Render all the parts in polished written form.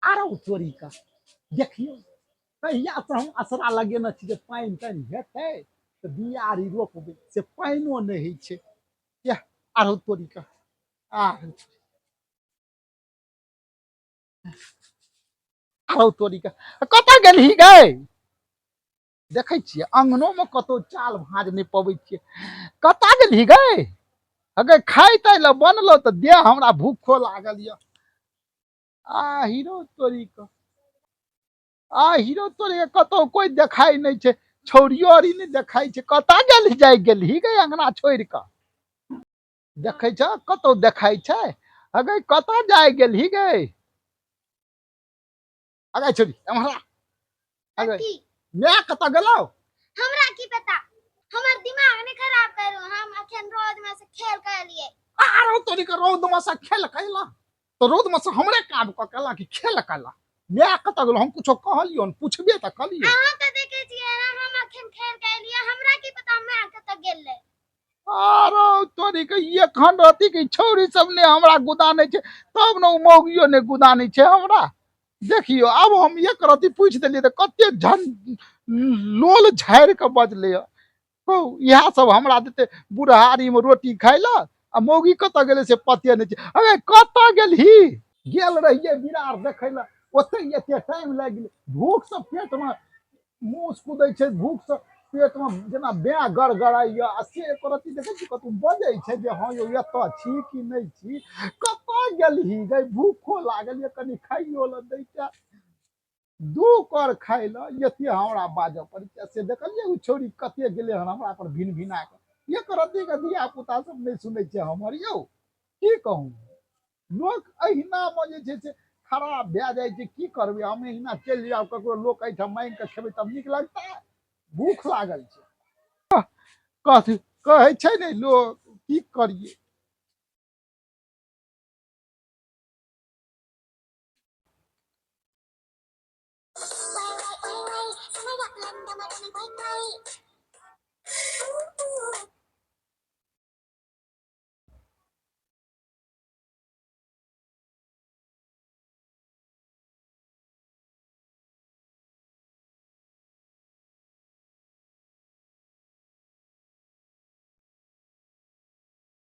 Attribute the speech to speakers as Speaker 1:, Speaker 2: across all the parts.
Speaker 1: आरो चोरी का देखियौ कहिया से हम असरा लगेने छी जे पानि तानि हेतै तऽ बिया आरी रोपबै से पानिओ नहि होइ छै इएह आरो तोरी का आरो आरो तोरी का कतऽ गेलही गै देखै छियै अङ्गनोमे कतहु चाल भाँज नहि पबै छियै कतऽ गेलही गै अगर खाइ ताइ लए बनलो तऽ देह हमरा भूखो लागल यऽ आ हीरो तोरी कऽ आ हीरो तोरी के कतहु कोइ देखाइ नहि छै छौड़ियो आरी नहि देखाइ छै कतऽ गेलही जाइ गेलही गै अङ्गना छोड़ि कऽ देखै छ कतहु देखाइ छै अगे कतऽ जाइ गेलही गै अगे छोड़ी एम्हर आ। अगे
Speaker 2: कथी
Speaker 1: माय कतऽ गेलौ
Speaker 2: हमरा की पता हमर दिमाग नहि खराब करू हम अखन रोज में से खेल कर लिए
Speaker 1: आरो तोरी के रौद में से खेल कैला तो रौद में से हमरे काम कऽ केला कि खेल कैला माय कतऽ गेलौ हम कुछो कहलियौ पूछबे तऽ कहलियौ
Speaker 2: अहाँ तऽ देखे छियै ना हम अखन खेल कर लिए हमरा की पता माय कतऽ गेलै
Speaker 1: आरो तोरी के एखन रहती कि छौरी सब ने हमरा गुदानै छै तब ने ओ मौगियो ने गुदानै छै हमरा देखियो आब हम एक रति पूछि देलियै तऽ कते झन लोल झाड़ि कऽ बजलै कहू इएह सब हमरा देते बुढ़ारी मे रोटी खाय लए आ मौगी कतऽ गेलै से पते नहि छै अरे कतऽ गेलही गेल रहियै बिरार देखै लए ओतै एते टाइम लागि गेलै भूख से पेटमे मूस कुदै छै भूखसँ पेटमे जेना बैँ गड़गड़ाइए आ से एको रत्ती देखै छी कतहु बजै छै जे हँ यौ एतऽ छी कि नहि छी कतऽ गेलही गै भूखो लागल यऽ कनि खाइयो लए दैते दू कर खाइ लए एते हमरा बाजऽ पड़ै छै से देखलियै ओ छौड़ी कते गेलै हन हमरा पर भिन भिना कऽ एक रत्तीके धिया पुता सब नहि सुनै छै हमर यौ की कहू लोक एहिनामे जे छै से खराब भए जाइ छै की करबै हम एहिना चलि जाउ ककरो लोक एहिठाम मांगि कऽ खेबै तब नीक लगतै भूख लागल छै कथी कहै छै ने लोक की करियै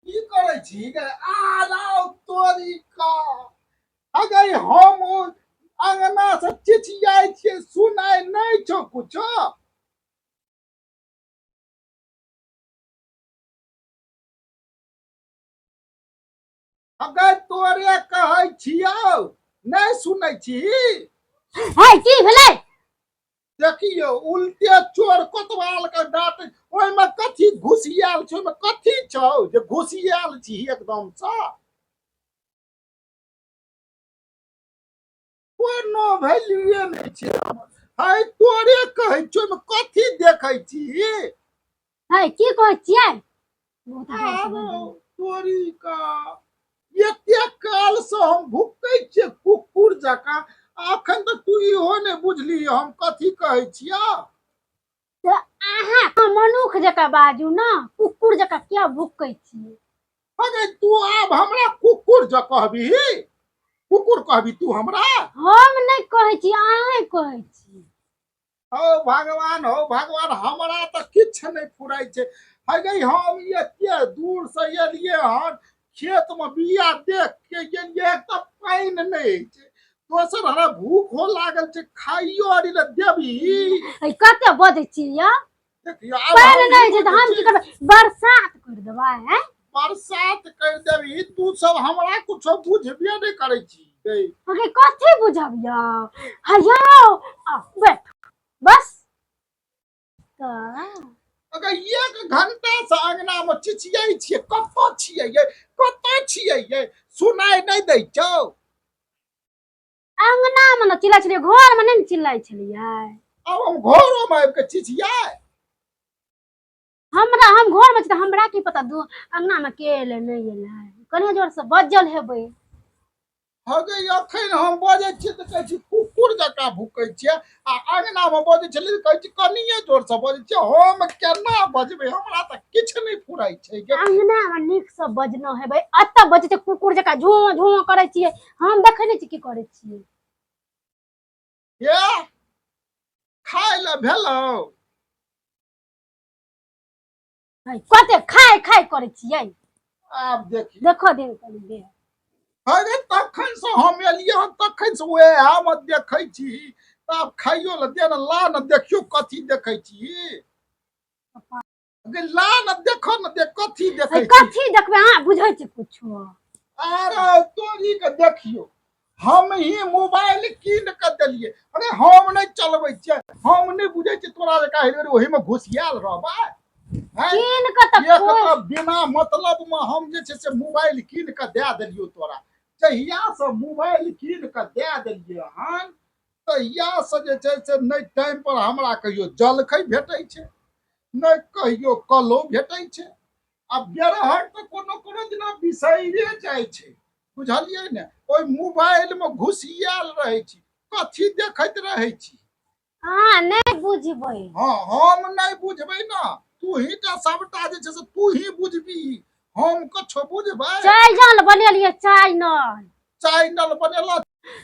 Speaker 1: की करै छी गे आराव तोरी का अगर हम ओ अंगना से चिचियाइ छियै सुनाइ नहि छौ कुछो अगर तोरे कहै छियौ नहि सुनै छी
Speaker 3: है की भेलै
Speaker 1: देखियौ उल्टे चोर कोतवाल के डांट ओहिमे कथी घुसियाल छै ओहिमे कथी छौ जे घुसियाल छी एकदम सँ कोनो वैल्यूए नहि छै है तोरे कहै छियौ ओहिमे कथी देखै छी
Speaker 3: है की कहै छियै
Speaker 1: आरो तोरी का एते काल से हम भुकै छियै कुकुर जकाँ अखन तऽ तू इहो नहि बुझली हम कथी कहै छियौ
Speaker 3: तऽ अहाँ मनुख जकाँ बाजू ने कुकुर जकाँ किया भुकै छियै
Speaker 1: अरे तू आब हमरा कुकुर ज कहबी कुकुर कहबी तू हमरा
Speaker 3: हम नहि कहै छी अहें कहै छी
Speaker 1: हो भगवान हो भगवान हमरा तऽ किछु नहि फुराइ छै है गई हम एते दूर से एलियै हन खेत मे बिया देख के गेलियै एक तऽ पानि नहि छै दोसर हमरा भूख हो लागल छै खाइयो आरी लए देबी
Speaker 3: है कते बजै छी यौ
Speaker 1: देखियौ आब
Speaker 3: पानि
Speaker 1: हम
Speaker 3: नहि छै तऽ हम की करबै बरसात कर देबै हैं
Speaker 1: बरसात कर देबी तू सब हमरा कुछो बुझबे नहि करै छी गई
Speaker 3: अगे कथी बुझब यौ है यौ आ बैठ बस तऽ
Speaker 1: अगर एक घंटा से अंगना में चिचियाइ छियै कतऽ छियै यै कतऽ छियै यै सुनाइ नहि दै छौ
Speaker 3: अंगना मे ने चिल्लाइ छलियै घर मे नहि ने चिल्लाइ छलियै
Speaker 1: आब हम घरो में आबि के चिचियाइ
Speaker 3: हमरा हम घर मे छी तऽ हमरा की पता दू अंगना मे के एलै नहि एलै कनियो जोर से बजल हेबै
Speaker 1: हगे अखन हम बजै छियै तऽ कहै छी कुकुर जकाँ भूकै छियै आ अङ्गनामे बजै छलियै तऽ कहै छी कनिये जोरसँ बजै छियै। हम केना बजबै, हमरा तऽ किछु नहि फुराइ छै गे।
Speaker 3: अंगना मे नीक से बजना हेबै, एतऽ बजै छै कुकुर जकाँ झों झों करै छियै। हम देखै नहि छी की करै छियै।
Speaker 1: ये खाय लए भेलौ?
Speaker 3: कते खाय खाय करै छियै।
Speaker 1: आब देखी
Speaker 3: देखो दिन कनि देर।
Speaker 1: अरे तखन से हम एलियै हन, तखन से उएह मे देखै छी। तऽ आब खाइयो लए दे ने, ला ने, देखियौ कथी देखै छी। गे ला ने, देखो ने, देख कथी देखै छी।
Speaker 3: कथी देखबै, अहाँ बुझै छी कुछो?
Speaker 1: अरे तोरी के देखियौ, हम ही मोबाइल कीन के देलियै। अरे हम नहि चलबै छियै, हम नहि बुझै छियै, तोरा जकाँ हरि ओहिमे घुसियाल रहबै?
Speaker 3: कीन के तऽ
Speaker 1: एक तऽ बिना मतलब मे हम जे छै से मोबाइल कीन के दए देलियौ तोरा। जहिया से मोबाइल कीन के दए देलियै हन तहिया से जे छै से नहि टाइम पर हमरा कहियो जलखै भेटै छै, नहि कहियो कलो भेटै छै। आ बेरहट तऽ कोनो कोनो दिना बिसैरे जाइ छै, बुझलियै ने? ओहि मोबाइल मे घुसियाल रहै छी, कथी देखैत रहै छी।
Speaker 3: अहाँ नहि बुझबै।
Speaker 1: हँ, हम नहि बुझबै ने, तू ही टा सबटा जे छै से तू ही बुझबी, हम कछो बुझबै?
Speaker 3: चाय जल बनेलियै, चाय नल।
Speaker 1: चाय नल बनेला?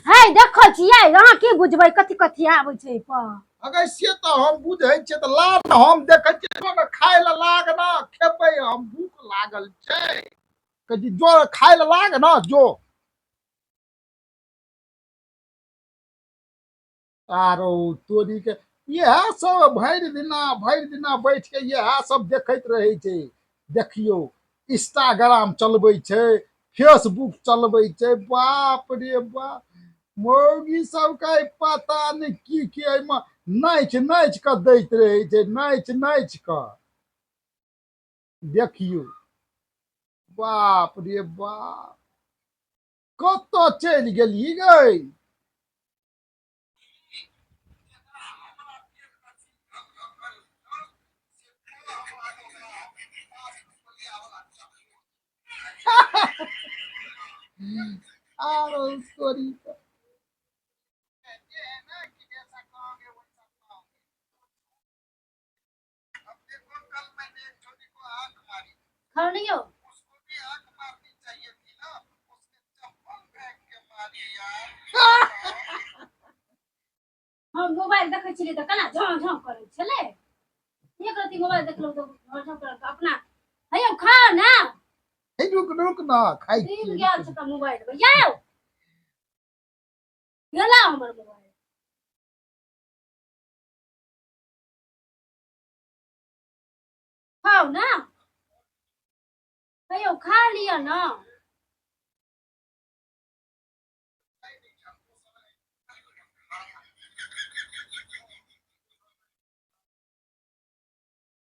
Speaker 3: हे देखै छियै, अहाँ की बुझबै कथी कथी आबै छै एहिपर।
Speaker 1: अगर से तऽ हम बुझै छियै तऽ ला ने, हम देखै छियै। जो ने खाय लए लाग ने, खेबै हम, भूख लागल छै। कहै छी जो खाय लए लाग ने जो। आरो तोरी के इएह सब भरि दिना बैठ के इएह सब देखैत रहै छै। देखियौ इंस्टाग्राम चलबै छै, फेसबुक चलबै छै। बाप रे बाप, मौगी सबके पता नहि की की एहिमे नाचि नाचि कऽ दैत रहै छै, नाचि नाचि कऽ। देखियौ, बाप रे बाप, कतऽ चलि गेली गै? आरो सॉरी।
Speaker 3: खाउ ने यौ। हम मोबाइल देखै छलियै तऽ केना झाँ झाँ करै छलै। एक रत्ती मोबाइल देखलहुँ तऽ झाँ झाँ करत अपना। हे यौ, खाउ ने।
Speaker 1: हे रुक रुक ना, खाइ
Speaker 3: दिन
Speaker 1: छियै।
Speaker 3: गेल छै तऽ मोबाइल यौ गेला हमर मोबाइल। खाउ ने हे यौ, खा लिअ ने।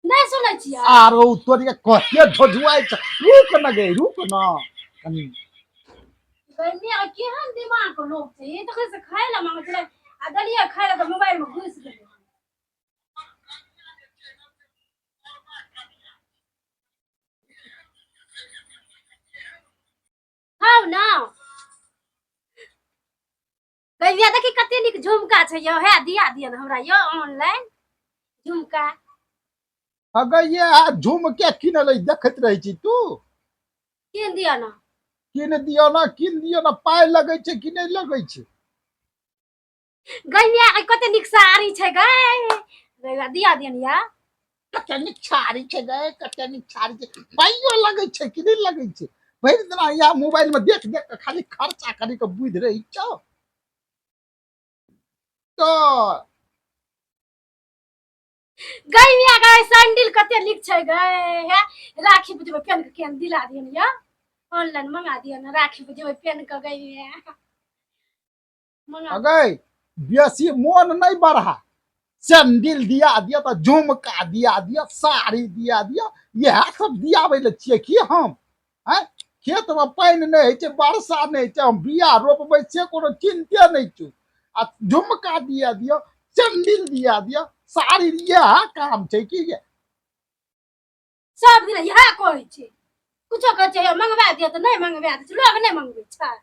Speaker 3: नहि सुनै छियै?
Speaker 1: आरो तोरी के कते झोझुआइ छै। रुक न गे, रुक न कनी।
Speaker 3: गैमिया केहन दिमाग के लोक छै ई, तखन से खाय लए मांगै छलै आ देलियै खाय लए तऽ मोबाइल मे घुसि गेलै। खाउ ने गैमिया। देखी कते नीक झुमका छै यौ। हे दिया दिअ ने हमरा यौ ऑनलाइन झुमका।
Speaker 1: अगर ये झुमके किनल देखैत रहै छी तू?
Speaker 3: कीन दिअ ने।
Speaker 1: कीन दियौ ने, कीन दियौ ने। पाइ लगै छै कि नहि लगै छै?
Speaker 3: गैया कते नीक साड़ी छै गै। गैया दिया दियन या।
Speaker 1: कते नीक साड़ी छै गै, कते नीक साड़ी छै। पाइयो लगै छै कि नहि लगै छै? भरि दिना इएह मोबाइल मे देख देख के खाली खर्चा करी के बुझि रहै छौ तऽ।
Speaker 3: गैया गै, सैंडल कते नीक छै गै। हे राखी पर जेबै पेन के केन दिला दियन या, ऑनलाइन मंगा दियन, राखी पर जेबै पेन के गैया मंगा।
Speaker 1: अगै बेसी मोन नहि बढ़ा। सैंडल दिया दिया तऽ झुमका दिया दिया, साड़ी दिया दिया, इएह सब दियाबै लए छियै की हम? आँय, खेतमे पानि नहि होइ छै, वर्षा नहि होइ छै, हम बिया रोपबै से कोनो चिन्ते नहि छौ आ झुमका दिया दिया, सैंडल दिया दिया, साड़ी, इएह काम छै की गे?
Speaker 3: सब दिन इएह कहै छै। कुछो कहै छै मंगवा दिअ तऽ नहि मंगवा दै छै। लोग नहि मंगबै छै।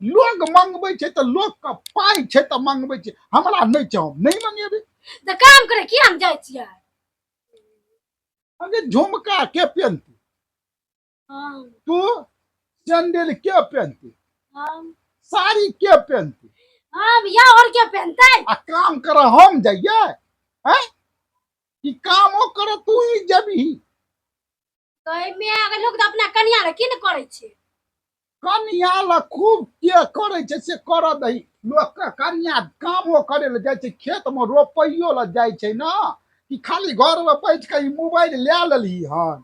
Speaker 1: लोग मंगबै छै तऽ लोग के पाइ छै तऽ मंगबै छै, हमरा नहि छै, हम नहि मंगेबै।
Speaker 3: तऽ काम करे किया हम जाइ छियै?
Speaker 1: अगे झुमका के पेनती?
Speaker 3: हम।
Speaker 1: तू सैंडल के पेनती?
Speaker 3: हम।
Speaker 1: साड़ी के पेनती?
Speaker 3: हम या और के पहनतै?
Speaker 1: आ काम कर हम जाइए हैं कि कामो कर तू ही जबही?
Speaker 3: तऽ एहिमे अगर लोग तऽ अपना कनिया लए की ने करै छै?
Speaker 1: कनिया लए खूब के करै छै से करऽ दही। लोकके कनिया कामो करे लए जाइ छै, खेतमे रोपैयो लए जाइ छै ने, कि खाली घरमे बैठ कऽ ई मोबाइल लए लेलही हन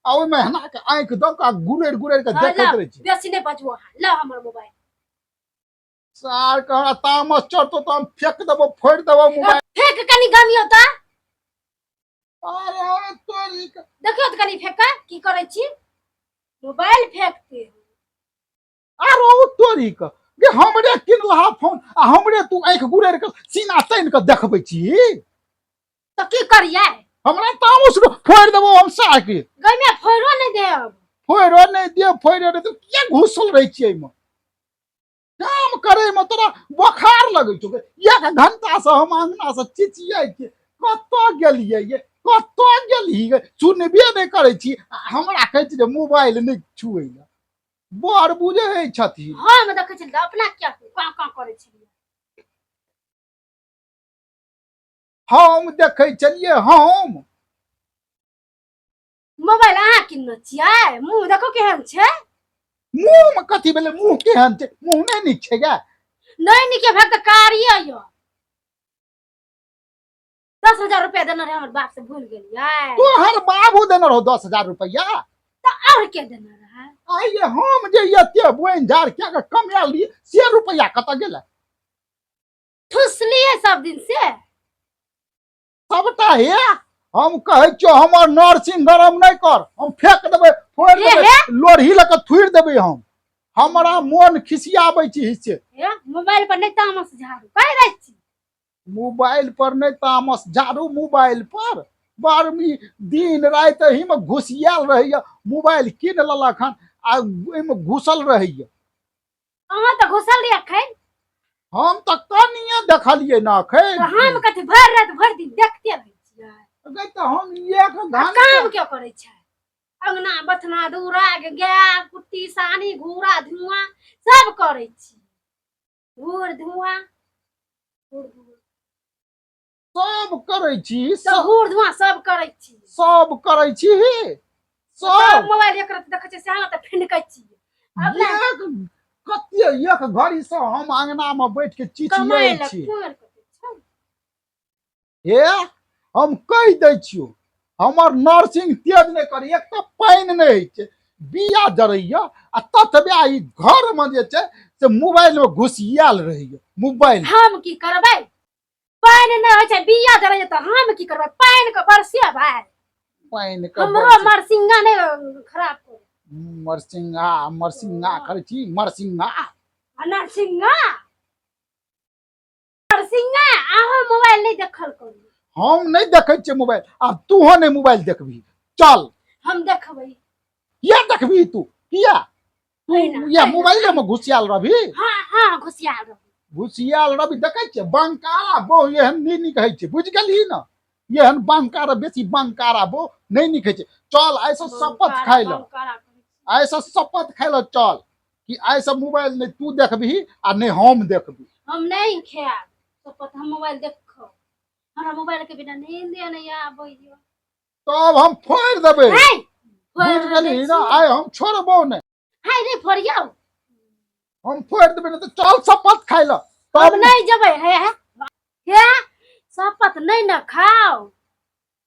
Speaker 1: आ ओहिमे एना के आँखि दऽ कऽ गुड़रि गुड़रि कऽ
Speaker 3: हँ,
Speaker 1: देखैत
Speaker 3: लए,
Speaker 1: रहै छै।
Speaker 3: बेसी नहि बजबो अहाँ, लए हमर मोबाइल।
Speaker 1: सार के हमरा तामस चढ़तो तऽ हम फेक देबो, फोड़ि देबो मोबाइल।
Speaker 3: फेक कनि गमियो तऽ।
Speaker 1: अरे तोरी के।
Speaker 3: देखियो तऽ कनि फेक की करै छी, मोबाइल फेकते।
Speaker 1: आरो ओ तोरी के गे, हमरे किनलहा फोन आ हमरे तू आँखि गुड़रि के सीना तानि के देखबै छी?
Speaker 3: तऽ की करियै?
Speaker 1: हमरा तामस फोड़ि देबो हम सार के।
Speaker 3: गमे फोड़ो नहि देब।
Speaker 1: फोड़ो नहि देब, फोड़ो नहि देब। किया घुसल रहै छियै एहिमे? काम करे में तोरा बोखार लगै छौ। एक घंटा से हम अंगना से चिचियाइ छियै, कतऽ गेलियै ये, कतऽ गेलही गे? सुनबे नहि करै छी आ हमरा कहै छी जे मोबाइल नहि छुए लए। बड़ बुझै छथिन।
Speaker 3: हम देखै छलियै तऽ अपना किया काँ काँ करै छलियै?
Speaker 1: हम देखै छलियै हम।
Speaker 3: मोबाइल अहाँ किनने छियै? मुँह देखो केहन छै।
Speaker 1: मुँह मे कथी भेलै? मुँह केहन छै? मुँह नहि नीक छै गे?
Speaker 3: नहि नीक भेल तऽ कारिये यऽ। 10,000 रुपया देने रहे हमर बाप से, भूल गेलियै?
Speaker 1: तोहर बाबू देने रहो 10,000 रुपया?
Speaker 3: तऽ आओर के देने रहे?
Speaker 1: आइये हम जे एते बोनि झाड़ कए कऽ कमायल रहियै से रुपया कतऽ गेलै?
Speaker 3: ठुसलियै सब दिन से।
Speaker 1: सबटा हे, हम कहै छियौ हमर नर्सिंग गरम नहि कर, हम फेक देबै, फोड़ि
Speaker 3: हे,
Speaker 1: देबै, लोढ़ी लऽ कऽ थुड़ि देबै हम। हमरा मोन खिसियाबै छी हिस्से।
Speaker 3: हे, मोबाइल पर नहि तामस झाड़ू, कहि दै छी।
Speaker 1: मोबाइल पर नहि तामस झाड़ू। मोबाइल पर बारमी दिन राति एहिमे घुसियाल रहैया। मोबाइल कीन लेलक हन आ ओहिमे घुसल रहैया।
Speaker 3: अहाँ तऽ घुसल रहियै एखन।
Speaker 1: हम तऽ कनिये देखलियै ने एखन।
Speaker 3: तऽ हम कथी भरि राति भरि दिन देखते रहै छियै?
Speaker 1: गै तऽ हम एक
Speaker 3: आ
Speaker 1: घंटा
Speaker 3: काम क्यों करै छै? अंगना बथना दूरा गाय कुट्टी सानी घूरा धुआं सब करै छी। घूर धुआं, घूर धुआं
Speaker 1: सब करै छी।
Speaker 3: सब
Speaker 1: सब
Speaker 3: घूर धुआं सब करै छी।
Speaker 1: सब करै छी।
Speaker 3: सब
Speaker 1: सब
Speaker 3: मोबाइल एक रत्ती देखै छियै से अहाँ तऽ फिनकै छी अपना।
Speaker 1: एक कते एक घड़ी से हम अंगना में बैठ के चिचियाइ
Speaker 3: कमाइ लए
Speaker 1: छी।
Speaker 3: कोन कते छै?
Speaker 1: हे, हम कहि दै छियौ, हमर नर्सिंग तेज नहि कर। एक तऽ पानि नहि होइ छै, बिया जरैया आ ततबे ई घर में जे छै से मोबाइल में घुसियाल रहैया मोबाइल।
Speaker 3: हम की करबै? पानि नहि होइ छै, बिया जरैया तऽ हम की करबै? पानि के बरसेबै?
Speaker 1: पानि के
Speaker 3: हमरो मरसिंगा नहि खराब करू।
Speaker 1: मरसिंगा मरसिंगा करै छी मरसिंगा।
Speaker 3: आ नरसिंगा नरसिंगा, अहाँ मोबाइल नहि देखल करू।
Speaker 1: हम नहि देखै छियै मोबाइल, आब तूहो नहि मोबाइल देखबही, चल।
Speaker 3: हम देखबै।
Speaker 1: किया देखबही तू? किया तू
Speaker 3: एहिना,
Speaker 1: या
Speaker 3: एहिना।
Speaker 1: मोबाइले में घुसियाल रहबही?
Speaker 3: हाँ हाँ, घुसियाल रहू।
Speaker 1: घुसियाल रहबही। देखै छियै बंकारा बहु एहन नहि नीक होइ छै, बुझि गेलही ने? एहन बंकारा, बेसी बंकारा बहु नहि नीक होइ छै। चल, आइसँ शपथ खाइ लए।
Speaker 3: बंकारा करै छी।
Speaker 1: आइसँ शपथ खाइ लए चल कि आइसँ मोबाइल नहि तू देखबही आ नहि हम देखबी।
Speaker 3: हम नहीं खायब शपथ, हम मोबाइल देखब। हमरा मोबाइल के बिना नींद नहीं आबैया।
Speaker 1: तब हम फोड़ि देबै।
Speaker 3: हे,
Speaker 1: बुझि गेलही ने? आइ हम छोड़बौ नहि।
Speaker 3: हाय रे, फोड़ियौ।
Speaker 1: हम फोड़ि देबै ने तऽ चल शपथ खाइ लए।
Speaker 3: हम
Speaker 1: तब
Speaker 3: नहीं जेबै। हे हे, शपथ नहीं ने खाओ,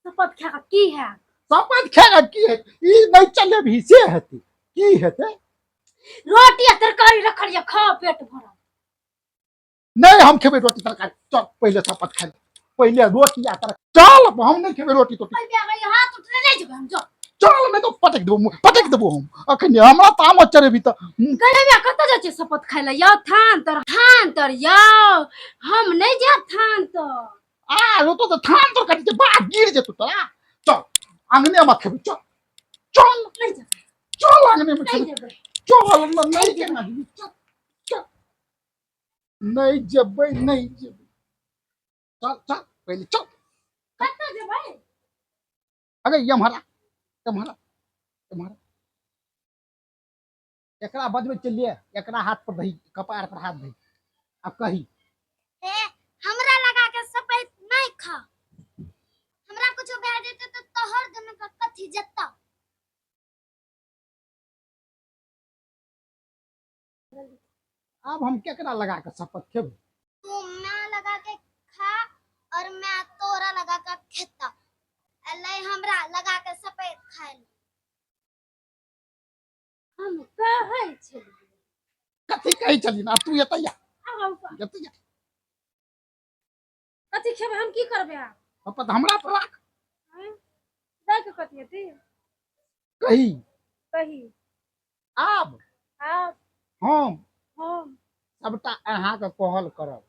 Speaker 3: शपथ खा कऽ की हैत?
Speaker 1: शपथ खा कऽ की हेतै? ई नहि चलेबही से हेतै? की हेतै?
Speaker 3: रोटी आ तरकारी रखल यऽ, खाओ पेट भरल।
Speaker 1: नहि हम खेबै रोटी तरकारी? चल पहिले शपथ खाइ लए, पहिले रोटी आ तरकारी। चल, हम नहि खेबै रोटी तोटी।
Speaker 3: अरे बे, हाथ उठने नहि जेबै हम, जो।
Speaker 1: चल, नहि तऽ पटक देबो मुँह, पटक देबो हम अखन। हमरा तामस चढ़ेबही तऽ
Speaker 3: गैया, कतऽ जाइ छियै शपथ खाइ लए? यौ थान तर, थान तर यौ, हम नहि जायब थान तर।
Speaker 1: आ रोतो तऽ थान तर कटि बा गिर जेतौ तोरा। चल, अंगने मे खेबै, चल चल।
Speaker 3: नहि जेबै।
Speaker 1: चल, अंगने मे
Speaker 3: नहि
Speaker 1: खेबै।
Speaker 3: जेबै।
Speaker 1: चल, नहि केना जेबही? चल चल। नहि जेबै, नहि जेबै। चल चल, पहिले चल।
Speaker 3: कतऽ जेबै?
Speaker 1: अगे एम्हर आ, एम्हर आ, एम्हर आ। एकरा बजबै चलिए, एकरा हाथ पर दही, कपार पर हाथ दही, आब कही।
Speaker 2: ए, हमरा लगा के सपैत नहीं खा, हमरा कुछो भए जेतै तऽ तोहर दुनू के कथी जेतौ?
Speaker 1: आब हम केकरा लगा के शपथ खेबै?
Speaker 2: तू मैं लगा के खा और मैं तोरा लगा के खेता, अलै हमरा लगा के सपैत खाय ले।
Speaker 3: हम कहै छलियै।
Speaker 1: कथी कहै छलियै? आब तू एतऽ आ।
Speaker 3: आब
Speaker 1: एतऽ आ।
Speaker 3: कथी खेबै? हम की करबै आब?
Speaker 1: शपथ हमरा पर राख।
Speaker 3: आँय? दै के कथी हेतै?
Speaker 1: कही।
Speaker 3: कही।
Speaker 1: आब
Speaker 3: आब
Speaker 1: हम सबटा अहाँके कहल करब।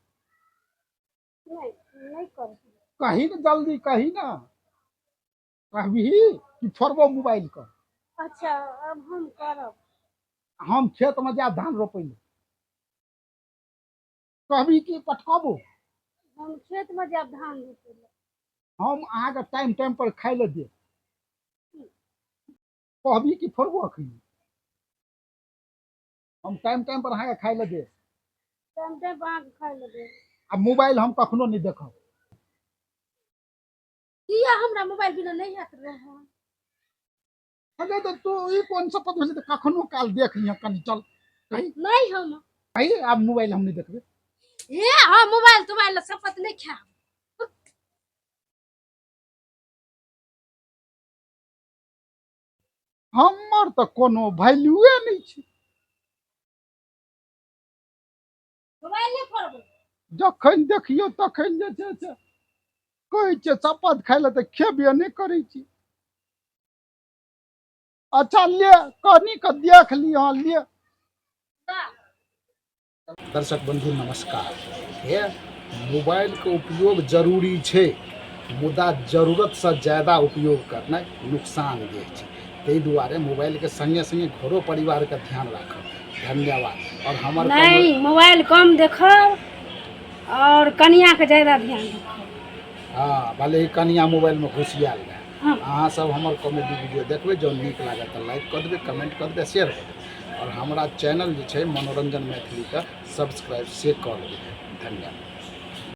Speaker 3: नहि, नहि करब।
Speaker 1: कही ने, जल्दी कही ने। कहबही कि छोड़बो मोबाइल के?
Speaker 3: अच्छा, अब हम करब।
Speaker 1: हम खेत में जायब धान रोपै लए, कहबी कि पटकबो?
Speaker 3: हम खेत में जायब धान रोपै लए।
Speaker 1: हम अहाँके टाइम टाइम पर खाय लए देब, कहबी कि फोड़बो अखन? हम टाइम टाइम पर अहाँके खाय लए देब।
Speaker 3: टाइम टाइम पर अहाँके खाय लए देब।
Speaker 1: आ मोबाइल हम कखनो नहि देखब।
Speaker 3: किया? हमरा मोबाइल बिना नहि हैत रहल।
Speaker 1: अरे तऽ तू ई कोन शपथ भेलै? तऽ कखनो काल देख लिहऽ कनि। चल, कही।
Speaker 3: नहि, हम
Speaker 1: कही, आब मोबाइल हम नहि देखबै।
Speaker 3: ए, हम मोबाइल तोबाइल लए शपथ नहि खायब।
Speaker 1: हमर तऽ कोनो वैल्यूए नहि छै।
Speaker 3: मोबाइल नहि फोड़बै।
Speaker 1: जखन देखियौ तखन जे छै से कहै छियै शपथ खाय लए, तऽ खेबे नहि करै छी। अच्छा ले, कनी कऽ देख लिहऽ, ले। दर्शक बंधु नमस्कार। हे, मोबाइलके उपयोग जरूरी छै, मुदा जरूरतसँ ज्यादा उपयोग करनाइ नुकसानदेह छै। ताहि दुआरे मोबाइलके सङ्गे सङ्गे घरो परिवारके ध्यान राखब। धन्यवाद। और हमर
Speaker 3: नहीं, मोबाइल कम देखब और कनिया के ज्यादा ध्यान रखब।
Speaker 1: हाँ, भले ही कनिया मोबाइलमे घुसियाल रहए।
Speaker 3: हाँ।
Speaker 1: अहाँ सब हमर कॉमेडी वीडियो देखबै, जँ नीक लागत तऽ लाइक कऽ देबै, कमेंट कऽ देबै, शेयर कऽ देबै और हमरा चैनल जे छै मनोरंजन मैथिलीके सब्सक्राइब से कऽ लेबै। धन्यवाद।